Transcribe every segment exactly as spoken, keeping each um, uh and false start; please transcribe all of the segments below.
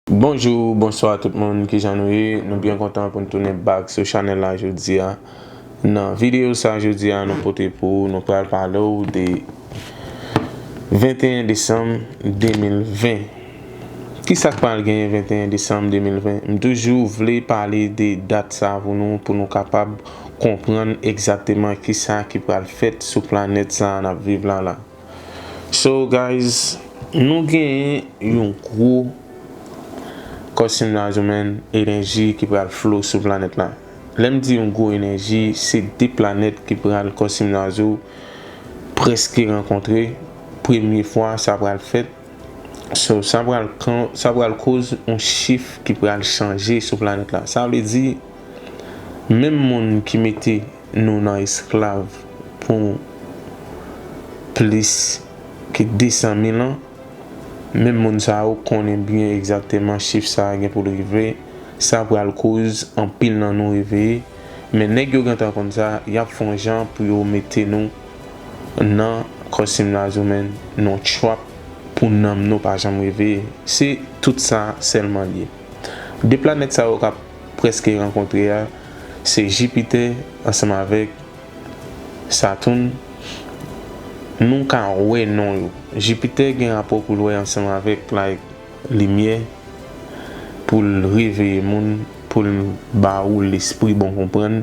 Bonjou, bonswa tout moun, kijan nou ye? Nou byen kontan pou n tounen back sou chanèl la jodi a. Nan videyo sa jodi a, nou pote pou ou, nou pral pale w de venteyen desanm de mil ven. Kisa k pral genyen venteyen desanm de mil ven? M toujou vle pale de dat sa pou nou, pou nou kapab konprann egzakteman kisa ki pral fèt sou planèt sa a n ap viv la la. So guys, nou genyen yon gwo kòsimnazo, man, enèji ki pral flow sou planèt la. Lè m di yon gwo enèji, se de planèt ki pral kòsimnazo prèske rankontre. Premye fwa sa pral fèt. So, sa pral, sa pral koz yon chif ki pral chanje sou planèt la. Sa vle di, menm moun ki mete nou nan esklav pou plis ke de san mil an, menm moun sa yo konnen byen egzakteman chif sa a gen pou l rive. Sa pral koz anpil nan nou reveye. Men nèg yo gentan konn sa, y ap fè yon jan pou yo mete nou nan kòsimnazo, man, nan trap pou nanm nou pa janm reveye. Se tout sa sèlman l ye. De planèt sa yo k ap prèske rankontre a, se Jipitè ansanm avèk Satoun. Nou ka wè non yo. Jipitè gen rapò pou l wè ansanm avèk, like, limyè, pou l reveye moun, pou l ba ou lespri bon konprann,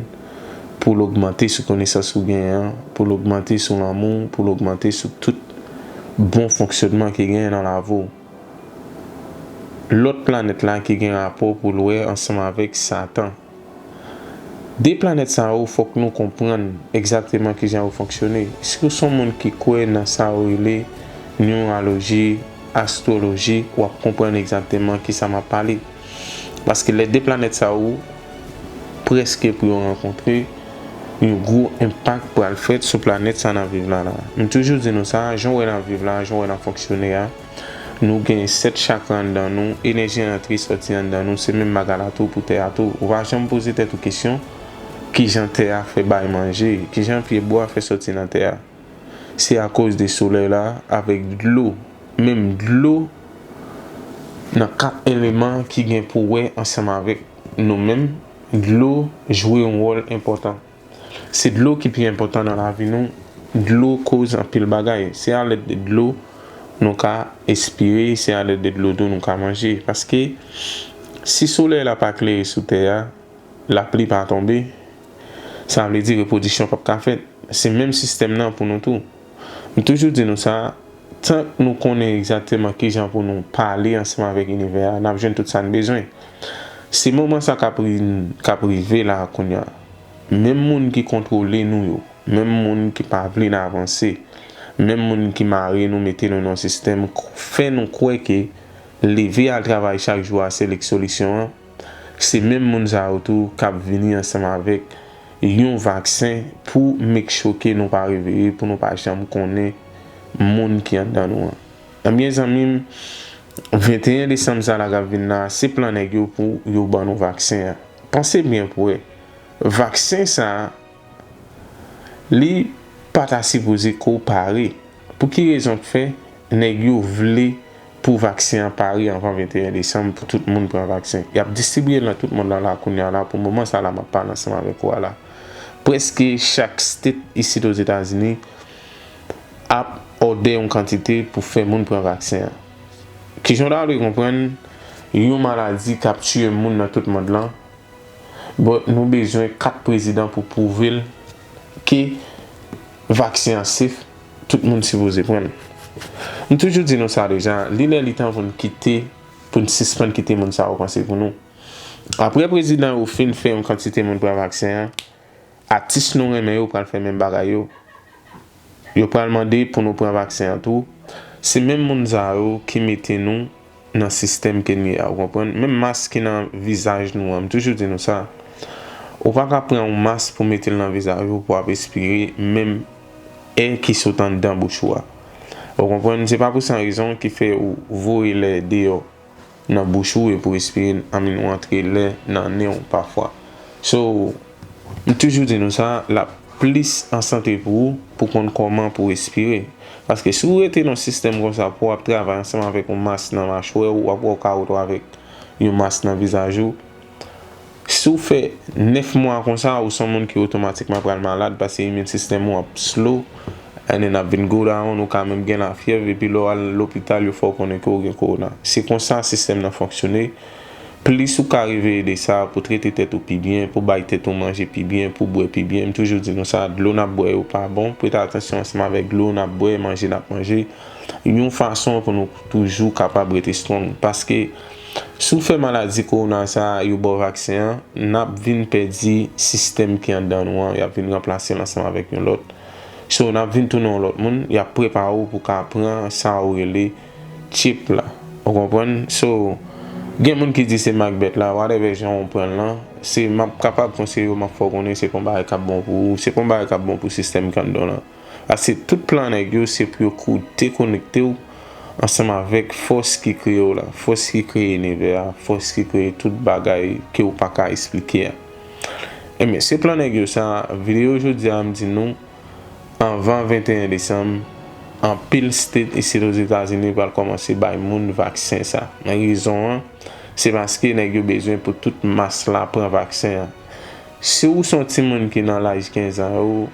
pou l ogmante sou konesans ou genyen an, pou l ogmante sou lanmou, pou l ogmante sou tout bon fonksyònman ki genyen nan lavi w. Lòt planèt la ki gen rapò pou l wè ansanm avèk Satan. De planèt sa yo, fòk nou konprann egzakteman kijan yo fonksyone. Si w se yon moun ki kwè nan sa yo rele nimeroloji, astwoloji, w ap konprann egzakteman kisa m ap pale. Paske lè de planèt sa yo prèske pou yo rankontre, yon gwo enpak pral fèt sou planèt sa n ap viv la la. M toujou di nou sa, jan w wè n ap viv la, jan w wè n ap fonksyone a, nou gen sèt chakra anndan nou, enèji rantre sòti anndan nou, se menm bagay la tou pou tè a tou. Ou pa janm poze tèt ou kesyon, kijan tè a fè bay manje, kijan pye bwa fè sòti nan tè a? Se akoz de solèy la avèk dlo. Menm dlo, nan kat eleman ki gen pou wè ansanm avèk nou menm, dlo jwe yon wòl enpòtan. Se dlo ki pi enpòtan nan lavi nou. Dlo koz anpil bagay. Se alèd de dlo nou ka espire, se alèd de dlo tou nou ka manje. Paske si solèy la pa klere sou tè a, lapli pa tonbe, sa vle di repwodiksyon p ap ka fèt. Se menm sistèm nan pou nou tou. M toujou di nou sa, tank nou konnen egzakteman kijan pou nou pale ansanm avèk inivè a, n ap jwenn tout sa n bezwen. Se moman sa k ap ri-, k ap rive la kounye a. Menm moun ki kontwole nou yo, menm moun ki pa vle n avanse, menm moun ki mare nou, mete nou nan yon sistèm, k-, fè nou kwè ke leve al travay chak jou a se l k solisyon an, se menm moun sa yo tou k ap vini ansanm avèk yon vaksen pou make sure ke nou pa reveye, pou nou pa janm konnen moun ki anndan nou an. Ebyen, zanmi m, venteyen desanm sa la k ap vin la, se plan nèg yo pou yo ban nou vaksen an. Panse byen pou wè. Vaksen sa a, li pa ta sipoze ko pare. Pou ki rezon k fè nèg yo vle pou vaksen an pare anvan venteyen desanm pou tout moun pran vaksen? Y ap distribiye l nan tout mond lan la kounye a la, pou moman sa la m ap pale ansanm avèk ou a la. Prèske chak state isit Ozetazini ap òdè yon kantite pou fè moun pran vaksen an. Kijan w ta dwe konprann yon maladi k ap tiye moun nan tout mond lan? But nou bezwen kat prezidan pou pwouve l ke vaksen an safe, tout moun sipoze pran l. M toujou di nou sa deja, li lè li tan pou n kite, pou n sispann kite moun sa yo panse pou nou. Apre prezidan yo fin fè yon kantite moun pran vaksen an, atis nou renmen yo pral fè menm bagay yo. Yo pral mande pou nou pran vaksen an tou. Se menm moun sa yo ki mete nou nan sistèm ke n ye a, ou konprann? Menm mas ki nan vizaj nou an, m toujou di nou sa. Ou pa ka pran yon mas pou mete l nan vizaj ou pou ap espire menm è ki sot anndan bouch ou a. Ou konprann? Se pa pou san rezon ki fè ou voye lè deyò nan bouch ou e pou espire anmil ou antre lè nan nen w pafwa. So, m toujou di nou sa, l ap plis an sante pou ou, pou konn kòman pou espire. Paske si w rete nan sistèm konsa, pou w ap travay ansanm avèk yon mas nan machwè w, w ap wè w ka retwouve avèk yon mas nan vizaj ou. Si w fè nèf mwa konsa, ou se yon moun ki otomatikman pral malad, paske immune system ou ap slow, and then ap vin go down, ou ka menm gen lafyèv, epi lè w al lopital, yo fè w konnen ke w gen kowona. Se konsa sistèm nan fonksyone. Plis ou ka reveye de sa pou trete tèt ou pi byen, pou bay tèt ou manje pi byen, pou bwè pi byen. M toujou di nou sa, dlo n ap bwè yo pa bon. Prete atansyon ansanm avèk dlo n ap bwè, manje n ap manje. Yon fason pou nou toujou kapab rete strong. Paske si w fè maladi kowona sa a, yo ba w vaksen an, n ap vin pèdi sistèm ki anndan nou an, y ap vin ranplase l ansanm avèk yon lòt. So, n ap vin tounen yon lòt moun, y ap prepare w pou w ka pran sa yo rele chip la. Ou konprann? So, gen moun ki di se Macbeth la, whatever jan w pran l lan, se m ap kapab konseye w, m ap fè w konnen se pa yon bagay k ap bon pou ou, se pa yon bagay k ap bon pou sistèm ki anndan w lan. Paske tout plan nèg yo se pou yo kou dekonekte w ansanm avèk fòs ki kreye w la, fòs ki kreye inivè a, fòs ki kreye tout bagay ke w pa ka esplike a. Ebyen, se plan nèg yo sa, videyo jodi a m di nou, anvan venteyen desanm, anpil state isit Ozetazini pral kòmanse bay moun vaksen sa. Rezon an, se paske nèg yo bezwen pou tout mas la pran vaksen an. Si w se yon timoun ki nan laj kenz an yo,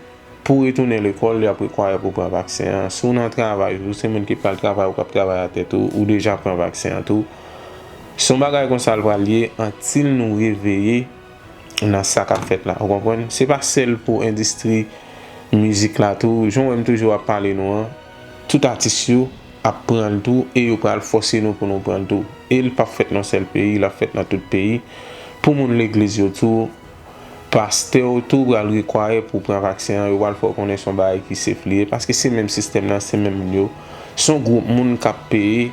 pou w retounen lekòl, y ap rekwire pou w pran vaksen an. Si w nan travay, ou se moun ki pral travay ou k ap travay a tèt ou, ou deja pran vaksen an tou. Se yon bagay konsa l pral ye antil nou reveye nan sa k ap fèt la. Ou konprann? Se pa sèl pou endistri mizik la tou. Jan w wè m toujou ap pale nou an, tout atis yo ap pran l tou e yo pral fòse nou pou nou pran l tou. E l p ap fèt nan sèl peyi, l ap fèt nan tout peyi. Pou moun legliz yo tou, pastè yo tou pral rekwire pou pran vaksen an, yo pral fè w konnen se yon bagay ki safe li ye, paske se menm sistèm nan, se menm moun yo. Se yon gwoup moun k ap peye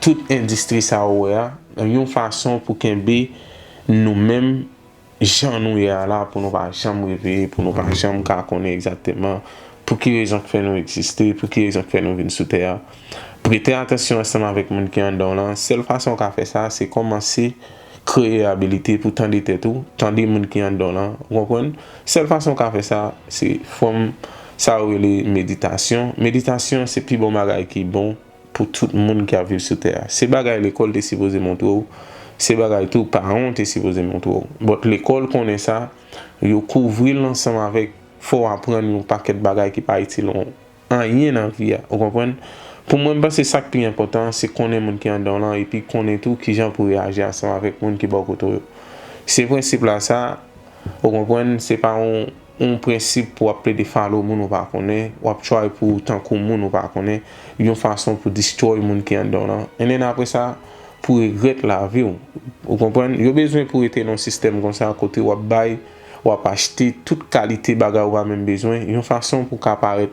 tout endistri sa ou wè a, yon fason pou kenbe nou menm jan nou ye a la, pou nou pa janm reveye, pou nou pa janm ka konnen egzakteman pou ki rezon k fè nou egziste, pou ki rezon k fè nou vin sou tè a. Prete atansyon ansanm avèk moun ki anndan w lan. Sèl fason w ka fè sa, se kòmanse kreye abilite pou tande tèt ou, tande moun ki anndan w lan, ou konprann? Sèl fason w ka fè sa, se fòm sa yo rele meditasyon. Meditasyon, se pi bon bagay ki bon pou tout moun ki ap viv sou tè a. Se bagay lekòl te sipoze montre w, se bagay tou paran w te sipoze montre w. But lekòl konnen sa, yo kouvri l ansanm avèk fè w aprann yon pakèt bagay ki pa itil w anyen nan vi a, ou konprann? Pou mwen, m panse sa k pi enpòtan, se konnen moun ki anndan w lan, epi konnen tou kijan pou reyaji ansanm avèk moun ki bò kote w yo. Se prensip la sa, ou konprann, se pa yon, yon prensip pou w ap plede follow moun ou pa konnen, w ap try pou w tankou moun ou pa konnen, yon fason pou destroy moun ki anndan w lan. And then apre sa, pou regrèt lavi w. Ou konprann? Yo bezwen pou rete nan yon sistèm konsa kote w ap bay, w ap achte tout kalite bagay ou pa menm bezwen, yon fason pou ka parèt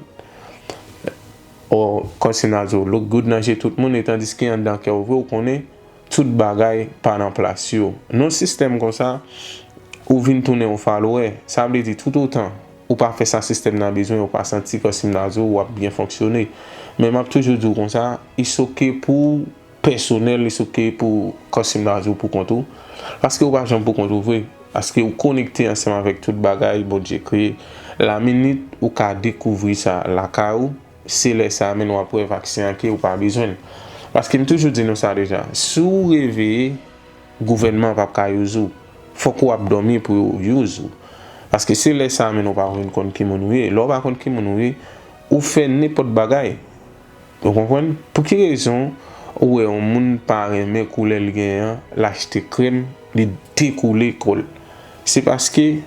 or kòm si n a di w look good nan je tout moun, e tandiske anndan kè w vre, ou konnen tout bagay pa nan plas yo. Nan yon sistèm konsa, ou vin tounen yon follower. Sa vle di toutotan ou pa fè sa sistèm nan bezwen, ou pa santi kòm si m ta di w w ap byen fonksyone. Men m ap toujou di w konsa, it's ok pou pèsonèl, it's ok pou kòm si m ta di w pou kont ou. Paske ou pa janm pou kont ou vre. Paske ou konekte ansanm avèk tout bagay Bondye kreye. Laminit ou ka dekouvri sa lakay ou, se lè sa a menm w ap wè vaksen an ke ou pa bezwen l. Paske m toujou di nou sa deja, si w reveye, gouvènman p ap ka use ou. Fòk ou ap dòmi pou yo use ou. Paske se lè sa a menm ou pa vin konn ki moun ou ye. Lè w pa konn ki moun ou ye, ou fè nenpòt bagay. Ou konprann? Pou ki rezon ou wè yon moun pa renmen koulè l genyen an, l achte krèm, li dekoule kò l? Se paske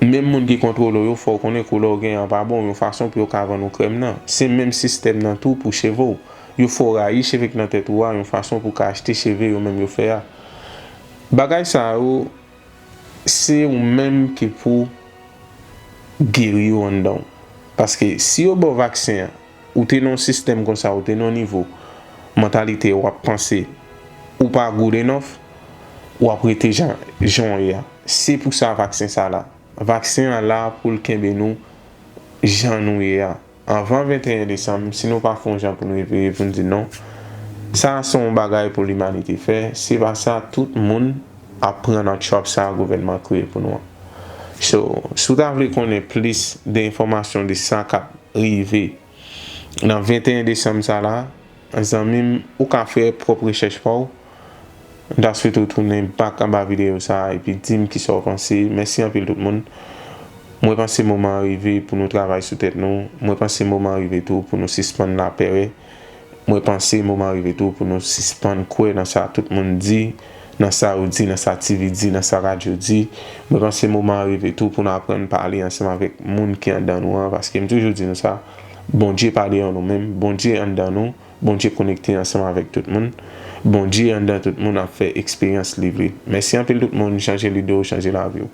menm moun ki kontwole w yo fè w konnen koulè w genyen an pa bon, yon fason pou yo ka vann ou krèm nan. Se menm sistèm nan tou pou cheve w. Yo fè w rayi cheve k nan tèt ou a, yon fason pou w ka achte cheve yo menm yo fè a. Bagay sa yo, se ou menm ki pou geri yo anndan w. Paske si yo ba w vaksen an, ou te nan yon sistèm konsa, ou te nan yon nivo mantalite, w ap panse ou pa good enough, w ap rete jan, jan w ye a. Se pou sa vaksen sa la. Vaksen an la pou l kenbe nou jan nou ye a. Anvan venteyen desanm, si nou pa fè yon jan pou nou reveye, pou nou di non, sa a se yon bagay pou limanite fè, se pa sa, tout moun ap pran nan trap sa a gouvènman kreye pou nou an. So, si w ta vle konnen plis de enfòmasyon de sa k ap rive nan venteyen desanm sa la, zanmi m, ou ka fè pwòp rechèch pa w. M ta swete w tounen back anba videyo sa a epi di m kisa w panse. Mèsi anpil tout moun. Mwen panse moman an rive pou nou travay sou tèt nou. Mwen panse moman an rive tou pou nou sispann lapèrè. Mwen panse moman an rive tou pou nou sispann kwè nan sa tout moun di, nan sa ou di, nan sa T V di, nan sa radyo di. Mwen panse moman an rive tou pou nou aprann pale ansanm avèk moun ki anndan nou an, paske m toujou di nou sa, Bondye pa deyò nou menm, Bondye anndan nou. Bondye konekte ansanm avèk tout moun. Bondye anndan tout moun ap fè eksperyans li vre. Mèsi anpil tout moun, chanje lide w, chanje lavi w.